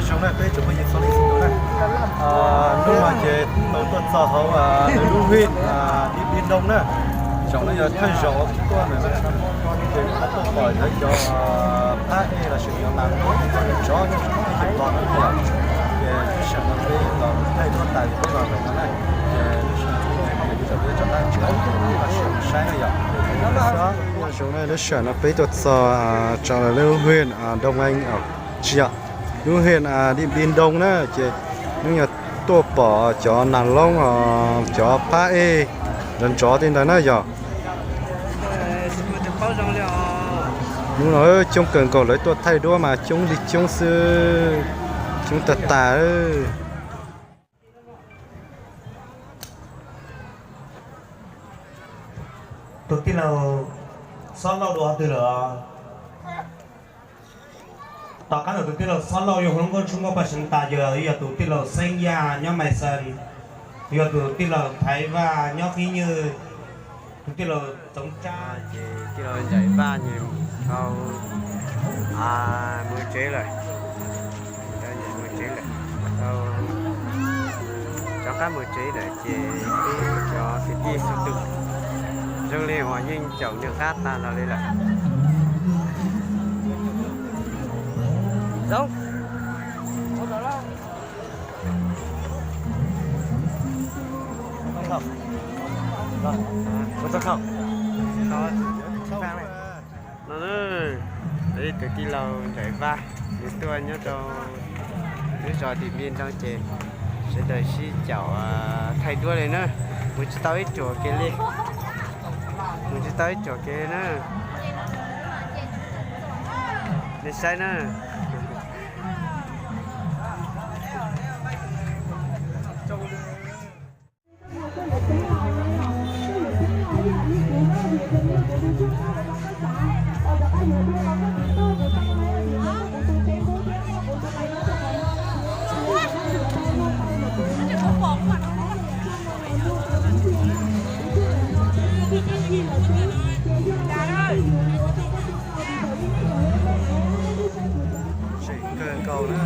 Zoo na peb tsoom phooj ywg txhua leej txhua tus na, hnub no ces tau tuaj txog hauv lub hwj Di Npis Ntoo na. Zaum no yog thawj zaug tuaj ntawm no, ces kuv tuaj pom lawv cov phab ej los sis cov nas loob nrov nrov no yom. Ces lub sij hawm no peb los thaij duab tas ces peb los zaum no na. Ces lub sij hawm no peb rov qab tsev los sis saib na yom. Nyob zoo na, lub sij hawm no peb tuaj txog tso lawv lub hwj Ntoo Ees, tsis yog, lub hwj Di Npis Ntoo na, ces hnub no tuaj pom cov nas loob, cov phab ej nrov nrov tej ntawd na yom. Hnub no coob kawg nkaus, lawv tuaj thaij duab mas coob li coob xwb, coob tag tag. Tus tij laug Xob Lauj dua qhov twg lawm? Tom qab ntawm tus tij laug Xob Lauj yog hu lub nkauj tshoob nkauj paj seev tas, yog, yog tus tij laug Xeeb Yaj nyob Maiv Xees, yog tus tij laug Thaiv Vaj nyob Qib Nywj, tus tij laug Txoov Tsab ces tij laug Ncaim Vaj nws tau mus tsev lawm. Mus tsev lawm, tau rov qab mus tsev lawm ces peb cov kwv tij xub tus zoo li uas yeej caum nws qab tag los li lawm. Zoo. No na, ib tus tij laug Ncaim Vaj, nws tuaj nyob rau lub zos Dim Npis Ntoo ces sawv daws sib caum thaij duab li na. Mus tsis tau ib ruam kiag li, mus tsis tau ib ruam kiag li na. Nej saib na. Tseem kawg nkaus na.